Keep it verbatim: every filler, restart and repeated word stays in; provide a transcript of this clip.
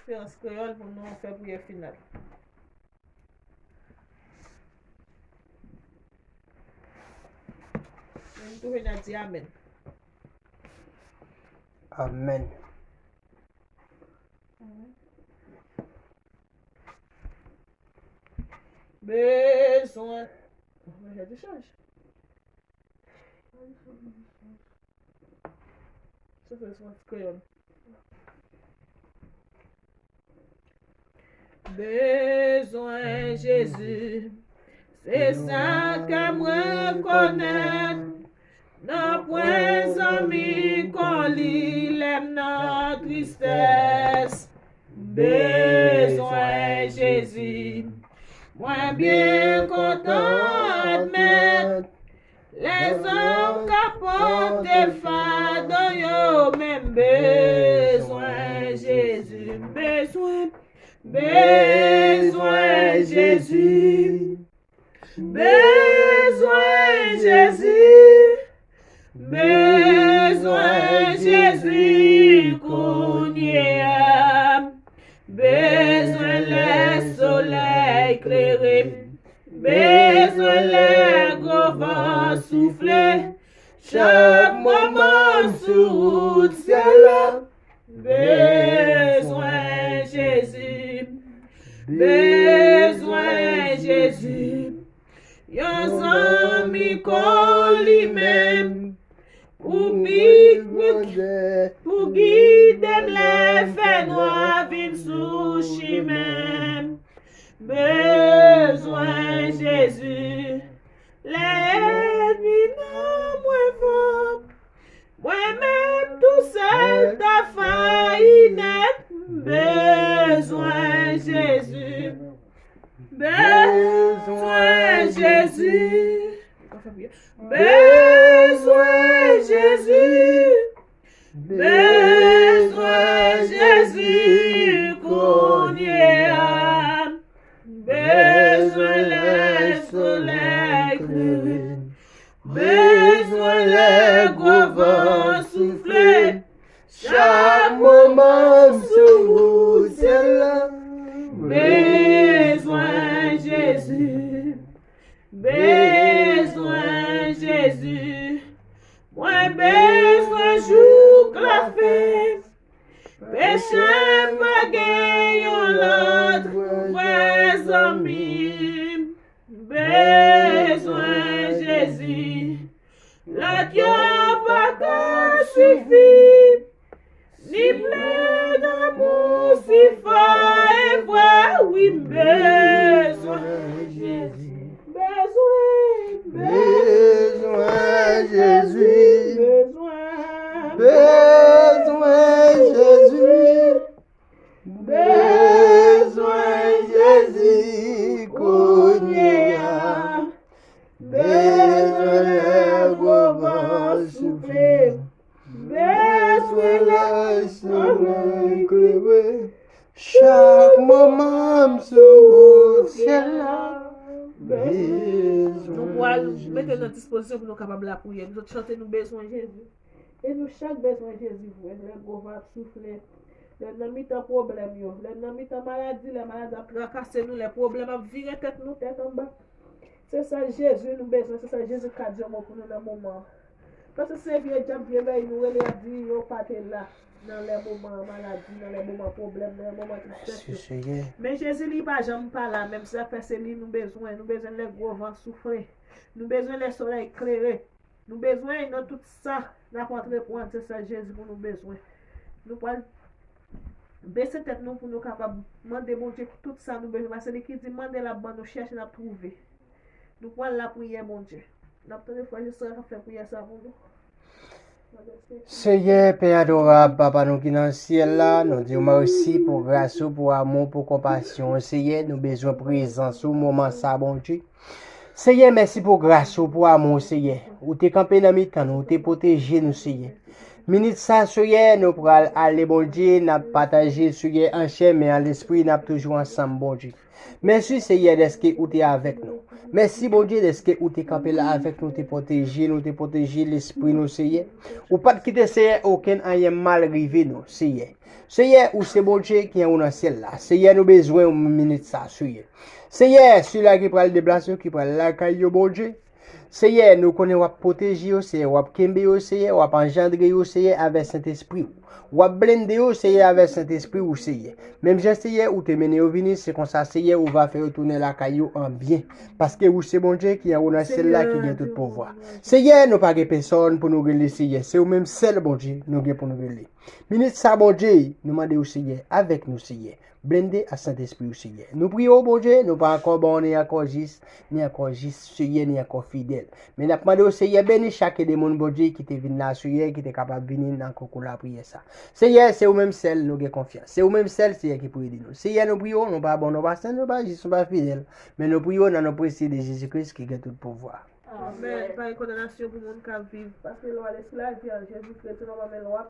Esperans Kreyòl pou nou fè priyè final. Menm tou vin a di amèn. Amèn. Bezwen. Mwen fè ti chaj. Sa se sou kreyòl. Bezwen Jezi, se sa ke m rekonèt. Nanpwen zanmi kon li lè m nan tristès. Bezwen Jezi, mwen byen kontan admèt. Lèzòm ka pote fado yo, men m bezwen Jezi, m bezwen, bezwen Jezi. Bezwen Jezi, bezwen Jezi kounye a. Bezwen lè solèy klere, bezwen lè gwo van soufle. Chak moman m sou wout syèl la, bezwen Jezi, bezwen Jezi. Yon zanmi kon li menm pou pi, pou gide m lè fènwa vin sou chimen m. Bezwen Jezi, lè ènmi nan mwen van, mwen menm tousèl ta fayi nèt. Bezwen Jezi, bezwen Jezi, bezwen Jezi. Bezwen Jezi kounye a. Bezwen lè solèy klere. Bezwen lè gwo van soufle. Chak moman m sou wout syèl la. Bezwen Jezi. Bezwen Jezi. Mwen bezwen jouk lafen. Peche m pa gen yon lòt vrè zanmi. Bezwen Jezi. Lòt yo pa ka sifi. Ni plen damou si fò e vre, wi, m bezwen Jezi. Bezwen, bezwen Jezi. Bezwen, bezwen Jezi. Bezwen Jezi kounye a. Bezwen lè gwo van soufle. Bezwen lè solèy klere. Chak moman m sou wout syèl la. Bezwen. Nou pral mete nan dispozisyon pou nou kapab lapriyè. Nou sot chante nou bezwen Jezi. E nou chak bezwen Jezi vre. Lè gwo van ap soufle. Lè n nan mitan pwoblèm yo. Lè n nan mitan maladi. Lè maladi ap trakase nou. Lè pwoblèm ap vire tèt nou tèt anba. Se sa Jezi nou bezwen, se sa Jezi ka di yon mo pou nou nan moman an. Paske se vye dyab, vye bèy nou rele ap di yo pa te la nan lè moman maladi, nan lè moman pwoblèm, nan lè moman tristès yo. Men Jezi li pa janm pa la, menm sa fè se li nou bezwen, nou bezwen lè gwo van soufle, nou bezwen lè solèy klere. Nou bezwen nan tout sa n ap antreprann, se sa Jezi pou nou bezwen. Nou pral bese tèt nou pou nou kapab mande Bondye tout sa nou bezwen, paske li ki di mande l ap ban nou, chèche n ap twouve. Nou pral lapriyè Bondye. N ap tande frè Joseph k ap fè priyè sa pou nou. Seyè, Pè adorab, Papa nou ki nan syèl la, nou di w mèsi pou gras ou, pou amou, pou konpasyon w, Seyè. Nou bezwen prezans ou moman sa, Bondye. Seyè, mèsi pou gras ou, pou amou w, Seyè. Ou te kanpe nan mitan nou, ou te pwoteje nou, Seyè. Minit sa, Seyè, nou pral ale, Bondye, n ap pataje, Seyè, an chè, men an lespri, n ap toujou ansanm, Bondye. Mèsi, Seyè, dèske ou te avèk nou. Mèsi, Bondye, dèske ou te kanpe la avèk nou, te pwoteje nou, te pwoteje lespri nou, Seyè. Ou pa t kite, Seyè, okenn anyen mal rive nou, Seyè. Seyè, ou se Bondye ki anwo nan syèl la. Seyè, nou bezwen ou minit sa, Seyè. Seyè, sila ki pral deplase yo, ki pral lakay yo, Bondye. Seyè, nou konnen w ap pwoteje yo, Seyè, w ap kenbe yo, Seyè, w ap anjandre yo, Seyè, avèk Sentespri w. W ap blende yo, Seyè, avèk Sentespri w, Seyè. Menm jan, Seyè, ou te mennen yo vini, se konsa, Seyè, ou va fè yo tounen lakay yo an byen. Paske ou se Bondye ki anwo nan syèl la, ki gen tout pouvwa. Seyè, nou pa gen pèsòn pou nou rele, Seyè. Se ou menm sèl, Bondye, nou gen pou nou rele. Minit sa, Bondye, nou mande w, Seyè, avèk nou, Seyè. Blende ak Sentespri w, Seyè. Nou priye w, Bondye, nou pa ankò ba w ni ankò jis, ni ankò jis, Seyè, ni ankò fidèl. Men n ap mande w, Seyè, beni chak de moun, Bondye, ki te vin la, Seyè, ki te kapab vini nan konkou lapriyè sa. Seyè, se ou menm sèl nou gen konfyans. Se ou menm sèl, Seyè, ki pou ede nou. Seyè, nou priye w, nou pa bon, nou pa sen, nou pa jis, nou pa fidèl. Men nou priye w nan non presye de Jezi Kris ki gen tout pouvwa. Amèn. Pa gen kondanasyon pou moun k ap viv. Paske lwa lespri la di an Jezi Kris, nou pa men lwa.